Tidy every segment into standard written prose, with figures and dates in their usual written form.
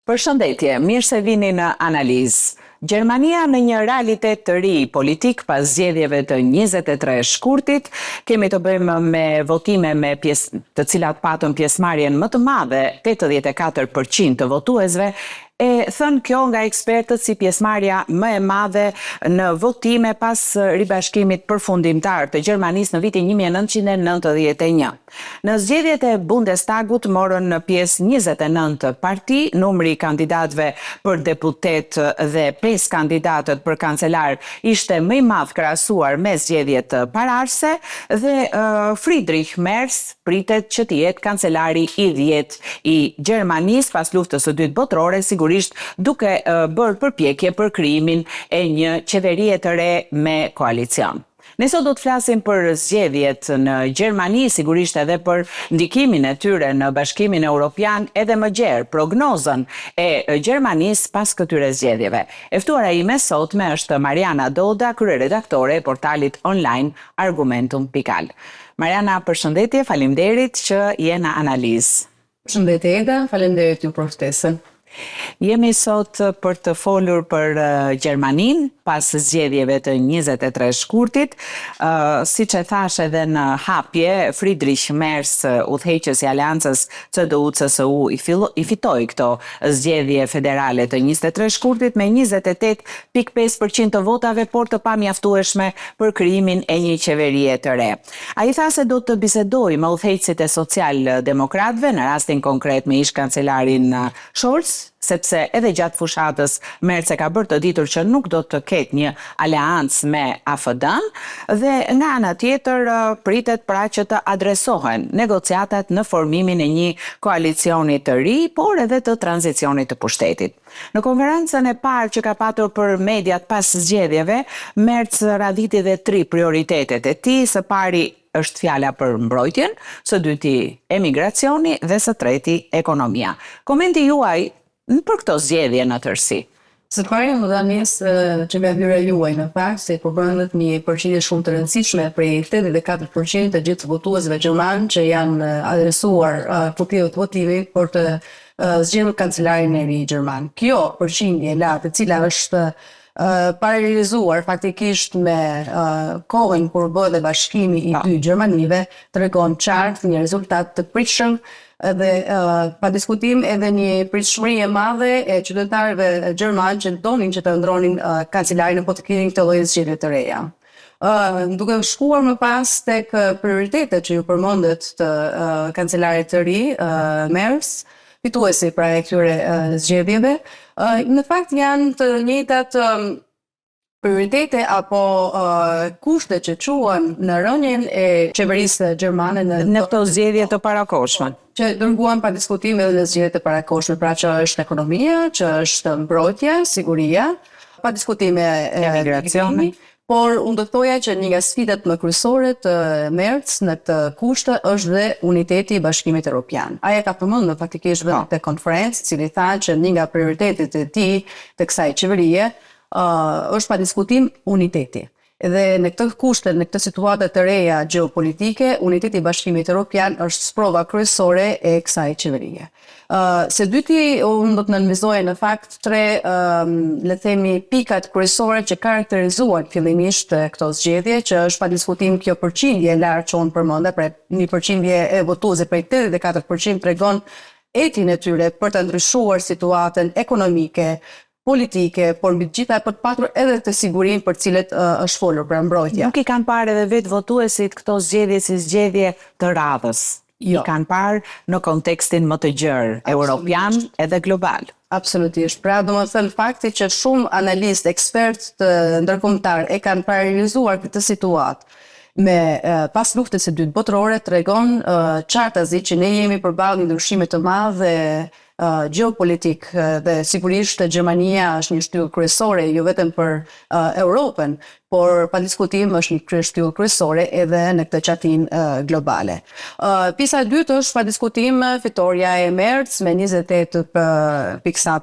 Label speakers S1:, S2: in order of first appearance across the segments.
S1: Përshëndetje, mirë se vini në analizë. Gjermania në një realitet të ri politik pas zgjedhjeve të 23 shkurtit, kemi të bëjmë me votime me pjesë, të cilat patën pjesëmarrjen më të madhe, 84% të votuesve, e thënë kjo nga ekspertët si pjesëmarrja më e madhe në votime pas ribashkimit përfundimtar të Gjermanisë në vitin 1991. Në zgjedhjet e Bundestagut morën pjesë 29 parti, numri i kandidatëve për deputet dhe 5 kandidatët për kancelar ishte më i madh krahasuar me zgjedhjet paraardhëse dhe Friedrich Merz pritet që të jetë kancelari i 10 i Gjermanisë pas luftës së dytë botërore, sigurisht duke bërë përpjekje për krijimin e një qeverie të re me koalicion. Ne sot do të flasim për zgjedhjet në Gjermani, sigurisht edhe për ndikimin e tyre në Bashkimin Europian edhe më gjerë, prognozën e Gjermanisë pas këtyre zgjedhjeve. E ftuara ime sotme është Mariana Doda, kryeredaktore e portalit online Argumentum.al. Mariana, përshëndetje, faleminderit që je në analizë.
S2: Përshëndetje Eda, faleminderit ju për ftesën.
S1: Jemi sot për të folur për Gjermaninë pas zgjedhjeve të 23 shkurtit. Siç e thash edhe në hapje, Friedrich Merz, udhëheqës i aleancës CDU-CSU, i, i fitoi këto zgjedhje federale të 23 shkurtit me 28.5% të votave, por të pamjaftueshme për krijimin e një qeverie të re. Ai tha se do të bisedojë me udhëheqësit e social-demokratëve, në rastin konkret me ish kancelarin Scholz, sepse edhe gjatë fushatës Merz e ka bërë të ditur që nuk do të ketë një aleancë me AfD-n dhe nga ana tjetër pritet pra që të adresohen negociatat në formimin e një koalicioni të ri, por edhe të tranzicionit të pushtetit. Në konferencën e parë që ka patur për mediat pas zgjedhjeve, Merz radhiti dhe tri prioritetet e tij, së pari është fjala për mbrojtjen, së dyti emigracioni dhe së treti ekonomia. Komenti juaj për këto zgjedhje në tërësi?
S2: Së pari më dha nis që nga hyrja juaj në fakt se përmendët një përqindje shumë të rëndësishme prej 84% të gjithë votuesve gjermanë që janë adresuar kutive të votimit për të zgjedhur kancelarin e ri gjerman. Kjo përqindje e lartë, e cila është paralelizuar faktikisht me kohën kur u bë dhe bashkimi i dy Gjermanive, tregon qartë një rezultat të pritshëm dhe pa diskutim edhe një pritshmëri e madhe e qytetarëve gjermanë që donin që të ndronin kancelarin apo të kinin këtë lloj zgjedhje të reja. Duke shkuar më pas tek prioritetet që ju përmendët të kancelarit të ri, Merz, fituesi pra e këtyre zgjedhjeve, në fakt janë të njëjtat prioritete apo kushte që çuan në rënien e qeverisë gjermane
S1: në në këto zgjedhje të parakohshme.
S2: Që dërguan pa diskutim edhe në zgjedhje të parakohshme, pra që është ekonomia, që është mbrojtja, siguria, pa diskutim e
S1: emigracioni.
S2: Por unë do të thoja që një nga sfidat më kryesore të Merz në këtë kushte është dhe uniteti i Bashkimit Evropian. Ai e ka përmendur faktikisht dhe në këtë konferencë, i cili tha që një nga prioritetet e tij të kësaj qeverie është pa diskutim uniteti. Dhe në këtë kushte, në këtë situate të reja gjeopolitike, uniteti i Bashkimit Evropian është sprova kryesore e kësaj qeverie. Së dyti, unë do të nënvizoja në fakt tre, le të themi, pikat kryesore që karakterizuan fillimisht këto zgjedhje, që është pa diskutim kjo përqindje e lartë që unë përmenda, pra një përqindje e votuesve prej 84% tregon etjen e tyre për të ndryshuar situatën ekonomike, politike, por mbi të gjitha për të patur edhe të sigurinë për cilët është folur, pra mbrojtja.
S1: Nuk i kanë parë edhe vetë votuesit këto zgjedhje si zgjedhje të radhës. Jo. I kanë parë në kontekstin më të gjerë, europian edhe global.
S2: Absolutisht. Pra, domethënë fakti që shumë analistë, ekspertë të ndërkombëtar e kanë paralelizuar këtë situatë me pas luftës së dytë botërore tregon qartazi që ne jemi përballë një ndryshimi të madh dhe gjeopolitik dhe sigurisht Gjermania është një shtyllë kryesore jo vetëm për Europën, por pa diskutim është një shtyllë kryesore edhe në këtë çatinë globale. Pjesa e dytë është pa diskutim fitorja e Merz me 28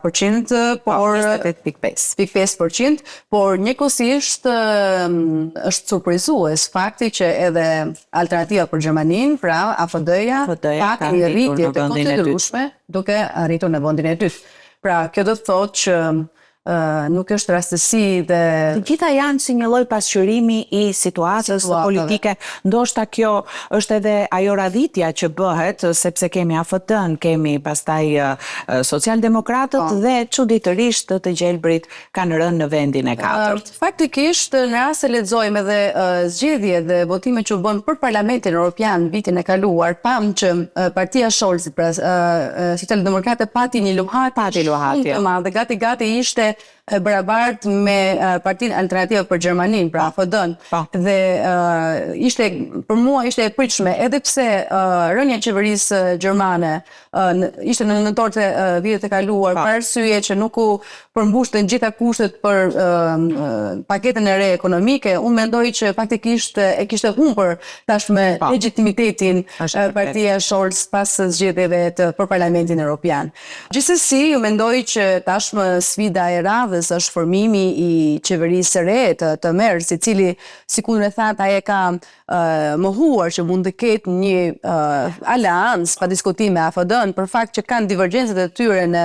S2: për qind,
S1: por 28.5
S2: për qind, por njëkohësisht është surprizues fakti që edhe Alternativa për Gjermaninë, pra AFD-ja, pati një rritje të konsiderueshme duke arritur në vendin e dytë. Pra, kjo do të thotë që nuk është rastësi dhe
S1: Të gjitha janë si një lloj pasqyrimi i situatës politike. Ndoshta kjo është edhe ajo radhitja që bëhet, sepse kemi AFD-n, kemi pastaj socialdemokratët po. dhe çuditërisht të gjelbrit kanë rënë në vendin e katërt.
S2: Faktikisht, në rast se lexojmë edhe zgjedhjet dhe votimet që u bënë për Parlamentin Europian vitin e kaluar, pamë që partia e Scholzit, pra Socialdemokrate pati një luhatje
S1: pati
S2: shumë të madhe, gati gati ishte e barabartë me Partinë Alternative për Gjermaninë, pra AfD-n. Po. Dhe ishte për mua ishte e pritshme, edhe pse rënia e qeverisë gjermane ishte në nëntor të vitit të kaluar, për arsye që nuk u përmbushtën gjitha kushtet për paketën e re ekonomike, unë mendoj që faktikisht e kishte humbur tashmë legjitimitetin partia e Scholz pas zgjedhjeve të për Parlamentin Europian. Gjithsesi, unë mendoj që tashmë sfida e radhës është formimi i qeverisë së re të, të Merz, i cili, sikundër e thatë, ai e ka mohuar që mund të ketë një aleancë pa diskutim me AfD-n për fakt që kanë divergjencat e tyre në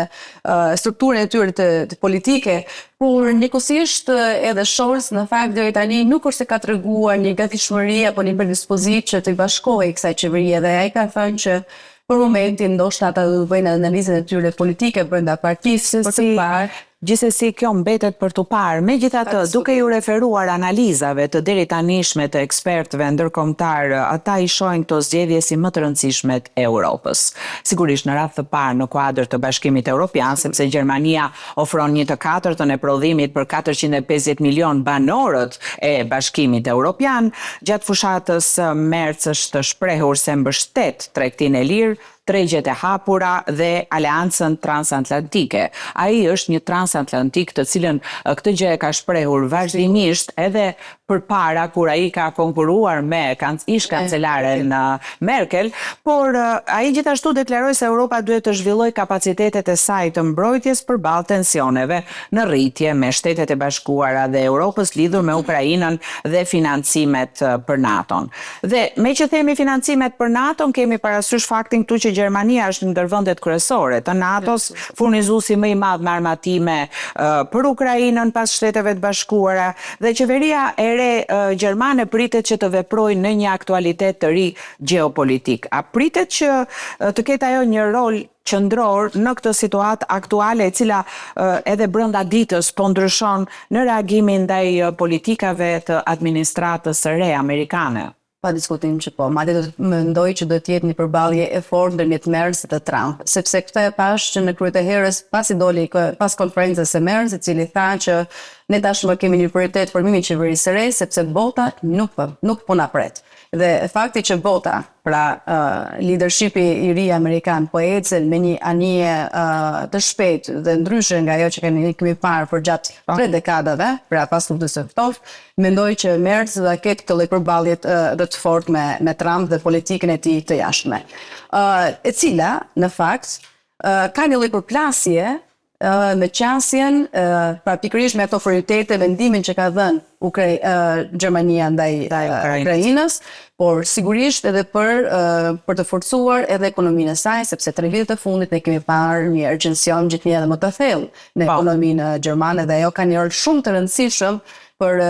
S2: strukturën e tyre të, të politike, por njëkohësisht edhe Scholz në fakt deri tani nuk është se ka treguar një gatishmëri apo një predispozitë që të bashkohej kësaj qeverie dhe ai ka thënë që për momentin ndoshta ata do të bëjnë analizën e tyre politike brenda partisë për të
S1: parë. Gjithsesi kjo mbetet për t'u parë. Megjithatë, duke iu referuar analizave të deritanishme të ekspertëve ndërkombëtarë, ata i shohin këto zgjedhje si më të rëndësishmet e Europës. Sigurisht në radhë të parë në kuadër të Bashkimit Europian, sepse Gjermania ofron 1/4 e prodhimit për 450 milionë banorët e Bashkimit Europian. Gjatë fushatës Merz është shprehur se mbështet tregtinë e lirë, tregjet e hapura dhe aleancën transatlantike. Ai është një transatlantik të cilën këtë gjë e ka shprehur vazhdimisht edhe përpara kur ai ka konkurruar me ish kancelaren Merkel, por ai gjithashtu deklaroi se Europa duhet të zhvillojë kapacitetet e saj të mbrojtjes përballë tensioneve në rritje me Shtetet e Bashkuara dhe Europës lidhur me Ukrainën dhe financimet për NATO-n. Dhe me që themi financimet për NATO-n, kemi parasysh faktin këtu që Gjermania është ndër vendet kryesore të NATO-s, furnizuesi më i madh me armatime për Ukrainën pas Shteteve të Bashkuara dhe qeveria e re gjermane pritet që të veprojë në një aktualitet të ri gjeopolitik. A pritet që të ketë ajo një rol qendror në këtë situatë aktuale e cila edhe brenda ditës po ndryshon në reagimin ndaj politikave të administratës së re amerikane?
S2: Pa diskutim që po, madje do të mendoj që do të jetë një përballje e fortë ndërmjet Merz dhe Trump, sepse këtë e pash që në krye të herës pasi doli pas konferencës së Merz, i cili tha që ne tashmë kemi një prioritet formimin e qeverisë së re, sepse bota nuk po, nuk po na pret. Dhe fakti që bota, pra leadershipi i ri amerikan po ecën me një anije të shpejtë dhe ndryshe nga ajo që kemi kemi parë përgjatë tre dekadave, pra pas luftës së ftohtë, mendoj që Merz do ta ketë këtë lloj përballje dhe të fortë me me Trump dhe politikën e tij të jashtme. E cila në fakt ka një lloj përplasje me qasjen, pra pikërisht me ato prioritete, vendimin që ka dhënë Ukra Gjermania ndaj Ukrainës, por sigurisht edhe për për të forcuar edhe ekonominë e saj, sepse tre vitet e fundit ne kemi parë një recesion gjithnjë edhe më të thellë në ekonominë gjermane dhe ajo ka një rol shumë të rëndësishëm për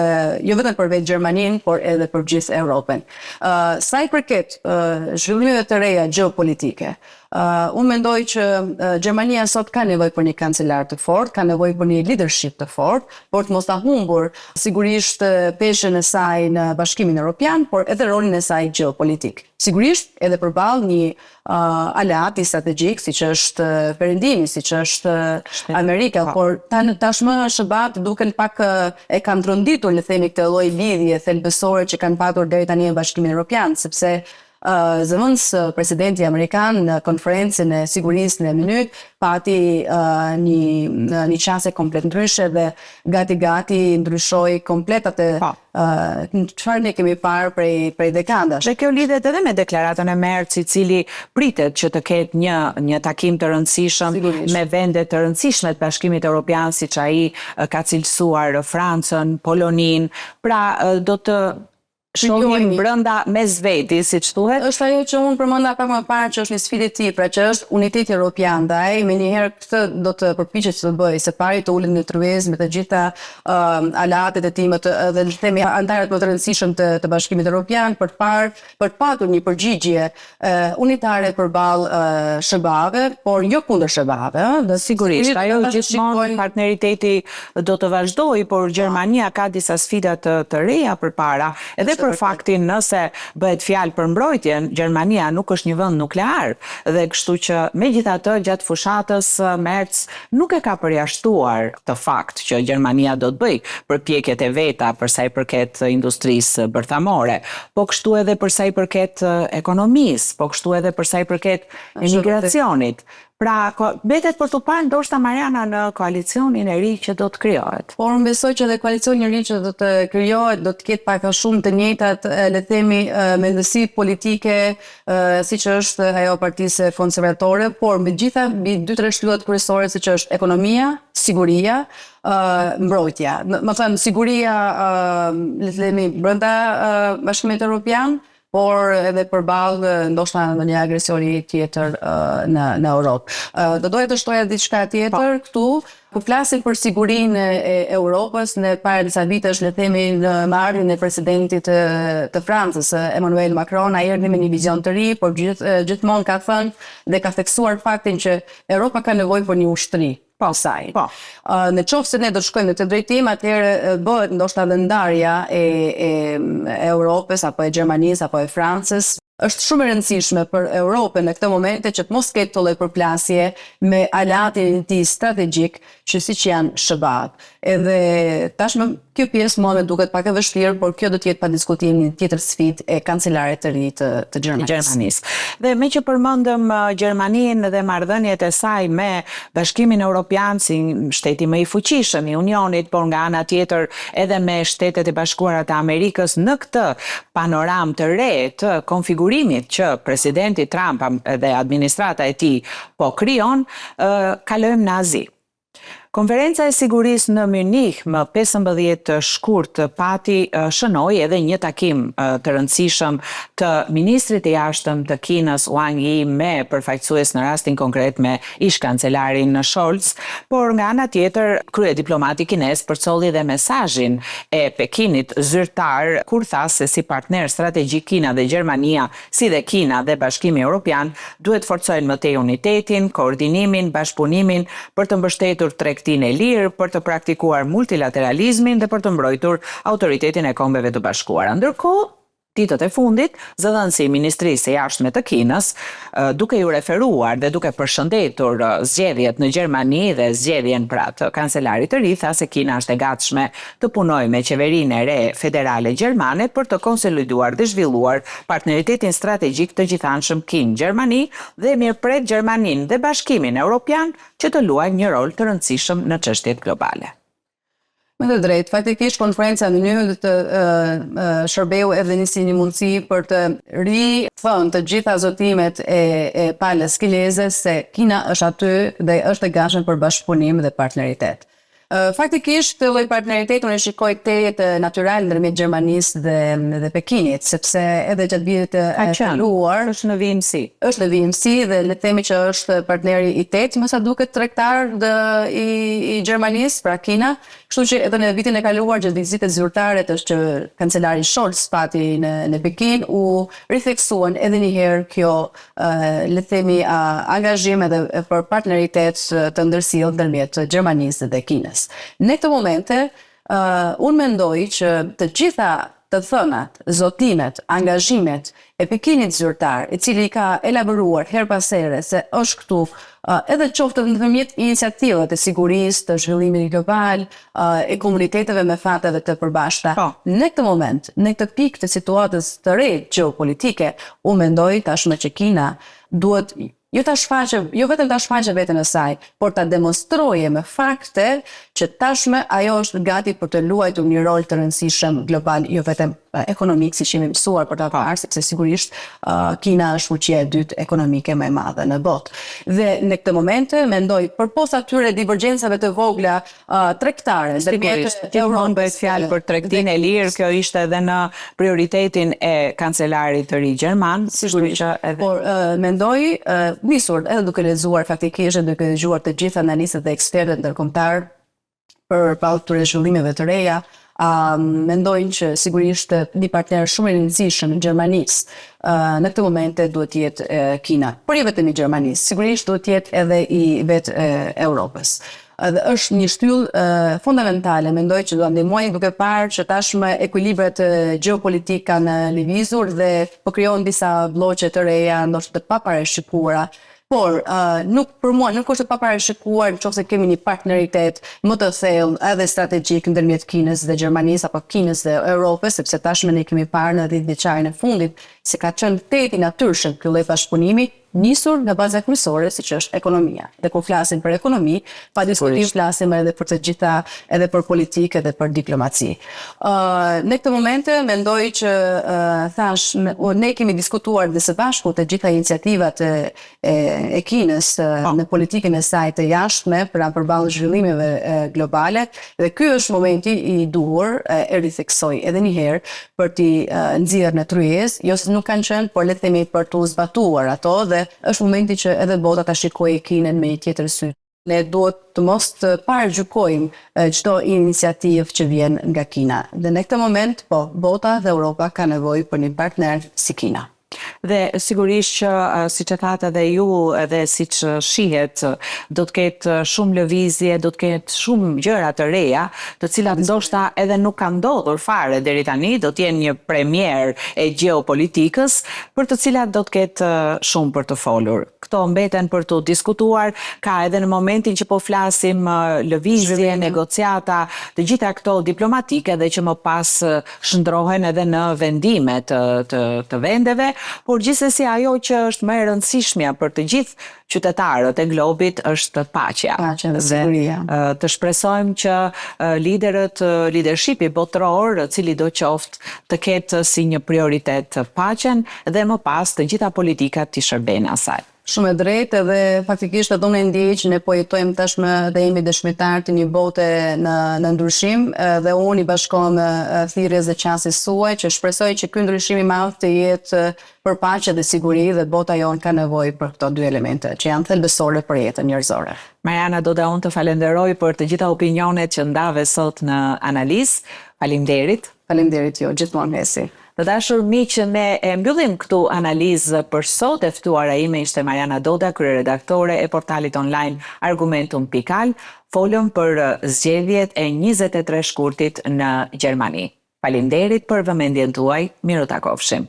S2: jo vetëm për vetë Gjermaninë, por edhe për gjithë Europën. Sa i përket zhvillimeve të reja gjeopolitike, unë mendoj që Gjermania sot ka nevojë për një kancelar të fortë, ka nevojë për një leadership të fortë, por të mos ta humbur sigurisht peshën e saj në Bashkimin Evropian, por edhe rolin e saj gjeopolitik. Sigurisht edhe përballë një aleati strategjik, siç është Perëndimi, siç është Amerika, por tan tashmë SHBA-t duken pak e kanë tronditur, le të themi, këtë lloj lidhje thelbësore që kanë patur deri tani me Bashkimin Evropian, sepse zëvendës presidenti amerikan në konferencën e sigurisë në Mynih pati një një qasje komplet ndryshe dhe gati gati ndryshoi komplet atë çfarë ne kemi parë prej prej dekadash.
S1: Dhe kjo lidhet edhe me deklaratën e Merz, i cili pritet që të ketë një një takim të rëndësishëm me vende të rëndësishme të Bashkimit Evropian, siç ai ka cilësuar Francën, Poloninë, pra do të Shohim brenda mes veti, siç thuhet.
S2: Është ajo që unë përmenda pak më parë që është një sfidë e tij, pra që është uniteti europian dhe ai menjëherë këtë do të përpiqet që të bëjë, së pari të ulet në tryezë me të gjitha aleatët e tij më të dhe le të themi anëtarët më të rëndësishëm të të Bashkimit Europian për të parë për të patur një përgjigje unitare përballë SHBA-ve, por jo kundër
S1: SHBA-ve, ëh, dhe sigurisht, ajo gjithmonë partneriteti do të vazhdojë, por Gjermania ka disa sfida të të reja përpara, edhe për faktin nëse bëhet fjalë për mbrojtjen, Gjermania nuk është një vend nuklear dhe kështu që megjithatë gjatë fushatës Merz nuk e ka përjashtuar këtë fakt që Gjermania do të bëjë përpjekjet e veta për sa i përket industrisë bërthamore, po kështu edhe për sa i përket ekonomisë, po kështu edhe për sa i përket emigracionit. Pra, mbetet për t'u parë ndoshta Mariana në koalicionin e ri që do të
S2: krijohet. Por unë besoj që edhe koalicioni i ri që do të krijohet do të ketë pak a shumë të njëjtat, le të themi, mendësi politike, siç është ajo e Partisë Konservatore, por mbi të gjitha mbi dy tre shtyllat kryesore siç është ekonomia, siguria, mbrojtja. Me thënë siguria, le të themi brenda Bashkimit Evropian, por edhe përballë ndoshta ndonjë agresioni tjetër në në Europë. Do doja të shtoja diçka tjetër këtu, kur flasim për sigurinë e Europës, ne para disa vitesh le të themi në me ardhjen e presidentit të, të Francës, Emmanuel Macron, ai erdhi me një vizion të ri, por gjithë gjithmonë ka thënë dhe ka theksuar faktin që Europa ka nevojë për një ushtri. Po, saj. Po. Në qoftë se ne do të shkojmë në këtë drejtim, atëherë bëhet ndoshta edhe ndarja e, e Europës apo e Gjermanisë apo e Francës. Është shumë e rëndësishme për Europën në këtë momente që të mos ketë këtë lloj përplasje me aleatin e tij strategjik, që siç janë SHBA-të. Edhe tashmë kjo pjesë mua më duket pak e vështirë, por kjo do të jetë pa diskutim një tjetër sfidë e kancelarit të ri të të
S1: Gjermanisë. Gjermanisë. Dhe meqë përmendëm Gjermaninë dhe marrëdhëniet e saj me Bashkimin Europian si shteti më i fuqishëm i Unionit, por nga ana tjetër edhe me Shtetet e Bashkuara të Amerikës në këtë panoramë të re të konfigurimit që presidenti Trump dhe administrata e tij po krijon, kalojmë në Azi. Konferenca e Sigurisë në Mynih më 15 shkurt pati shënoi edhe një takim të rëndësishëm të ministrit të jashtëm të Kinës Wang Yi me përfaqësues në rastin konkret me ish-kancelarin Scholz, por nga ana tjetër kryediplomati kinez përcolli dhe mesazhin e Pekinit zyrtar kur tha se si partner strategjik Kina dhe Gjermania si dhe Kina dhe Bashkimi Europian duhet të forcojnë më tej unitetin, koordinimin, bashkëpunimin për të mbështetur tregtinë e lirë, për të praktikuar multilateralizmin dhe për të mbrojtur autoritetin e Kombeve të Bashkuara. Ndërkohë, ditët e fundit, zëdhënësi i Ministrisë së Jashtme të Kinës, duke iu referuar dhe duke përshëndetur zgjedhjet në Gjermani dhe zgjedhjen pra të kancelarit të ri, tha se Kina është e gatshme të punojë me qeverinë e re federale gjermane për të konsoliduar dhe zhvilluar partneritetin strategjik të gjithanshëm Kinë-Gjermani dhe mirëpret Gjermaninë dhe Bashkimin Europian që të luajnë një rol të rëndësishëm në çështjet globale.
S2: Me të drejtë, faktikisht konferenca në Mynih të shërbeu edhe një si një mundësi për të rithënë të gjitha zotimet e, e palës kineze se Kina është aty dhe është e gatshme për bashkëpunim dhe partneritet. Faktikisht, këtë lloj partneriteti unë e shikoj tejet natyral ndërmjet Gjermanisë dhe dhe Pekinit, sepse edhe gjatë vitit të
S1: kaluar është në vijimësi.
S2: Është në vijimësi dhe le të themi që është partneri i tetë, me sa duket tregtar dhe i i Gjermanisë, pra Kina. Kështu që edhe në vitin e kaluar gjatë vizitës zyrtare të që kancelari Scholz pati në në Pekin u ritheksuan edhe një herë kjo le të themi angazhim edhe për partneritet të ndërsjellë ndërmjet Gjermanisë dhe Kinës. Në këto momente, unë mendoj që të gjitha të thënat, zotimet, angazhimet e Pekinit zyrtar, i cili ka elaboruar herë pas here se është këtu edhe qoftë nëpërmjet iniciativave të sigurisë, të zhvillimit global, e komuniteteve me fateve të përbashkëta. Po. Në këtë moment, në këtë pikë të situatës të re gjeopolitike, unë mendoj tashmë që Kina duhet jo ta shfaqë, jo vetëm ta shfaqë veten e saj, por ta demonstrojë me fakte që tashmë ajo është gati për të luajtur një rol të rëndësishëm global, jo vetëm ekonomik, siç jemi mësuar për ta parë, sepse sigurisht Kina është fuqia e dytë ekonomike më e madhe në botë. Dhe në këtë moment mendoj përpos atyre divergjencave të vogla tregtare
S1: ndërmjet Gjithmonë bëhet fjalë për tregtinë e lirë, kjo ishte edhe në prioritetin e kancelarit të ri gjerman,
S2: sigurisht që edhe Por mendoj, nisur edhe duke lexuar faktikisht dhe duke dëgjuar të gjithë analistët dhe ekspertët ndërkombëtarë përballë këtyre zhvillimeve të reja, mendojnë që sigurisht një partner shumë i rëndësishëm i Gjermanisë në këtë momente duhet të jetë Kina, por jo vetëm i Gjermanisë, sigurisht duhet të jetë edhe i vetë Europës. Dhe është një shtyllë fundamentale, mendoj që do ta ndihmojë duke parë që tashmë ekuilibrat gjeopolitikë kanë lëvizur dhe po krijohen disa blloqe të reja, ndoshta të paparashikuara. Por, nuk për mua nuk është e paparashikuar në qoftë se kemi një partneritet më të thellë edhe strategjik ndërmjet Kinës dhe Gjermanisë apo Kinës dhe Europës, sepse tashmë ne kemi parë në dhjetëvjeçarin e fundit se ka qenë tejet i natyrshëm ky lloj bashkëpunimi, nisur nga baza kryesore siç është ekonomia. Dhe kur flasim për ekonomi, pa diskutim flasim edhe për të gjitha, edhe për politikë edhe për diplomaci. Në këtë momente mendoj që thashë, ne kemi diskutuar dhe së bashku të gjitha iniciativat e e Kinës në politikën e saj të jashtme, pra përballë zhvillimeve globale dhe ky është momenti i duhur, e ritheksoj edhe një herë, për t'i nxjerrë në tryezë, jo se nuk kanë qenë, por le të themi për t'u zbatuar ato dhe është momenti që edhe bota ta shikojë Kinën me një tjetër sy. Ne duhet të mos të paragjykojmë çdo iniciativë që vjen nga Kina. Dhe në këtë moment, po, bota dhe Europa ka nevojë për një partner si
S1: Kina. Dhe sigurisht që siç e thatë edhe ju edhe siç shihet, do të ketë shumë lëvizje, do të ketë shumë gjëra të reja, të cilat ndoshta edhe nuk kanë ndodhur fare deri tani, do të jenë një premierë e gjeopolitikës, për të cilat do të ketë shumë për të folur. Këto mbeten për t'u diskutuar, ka edhe në momentin që po flasim lëvizje, negociata, të gjitha këto diplomatike dhe që më pas shndërrohen edhe në vendime të të të vendeve, por gjithsesi ajo që është më e rëndësishmja për të gjithë qytetarët e globit është
S2: paqja. Paqja dhe siguria.
S1: Të shpresojmë që liderët, lidershipi botëror, cilido qoftë, të ketë si një prioritet paqen dhe më pas të gjitha politikat t'i shërbejnë asaj.
S2: Shumë e drejtë edhe faktikisht edhe unë e ndjej që ne po jetojmë tashmë dhe jemi dëshmitarë të një bote në në ndryshim dhe unë i bashkohem thirrjes dhe qasjes suaj që shpresoj që ky ndryshim i madh të jetë për paqe dhe siguri dhe bota jonë ka nevojë për këto dy elemente që janë thelbësore për jetën
S1: njerëzore. Mariana Doda unë të falenderoj për të gjitha opinionet që ndave sot në analizë. Faleminderit.
S2: Faleminderit ju, gjithmonë Hesi.
S1: Të dashur miq, ne e mbyllim këtu analizë për sot. E ftuara ime ishte Mariana Doda, kryeredaktore e portalit online Argumentum pikë al. Folëm për zgjedhjet e 23 shkurtit në Gjermani. Faleminderit për vëmendjen tuaj, mirutakofshim.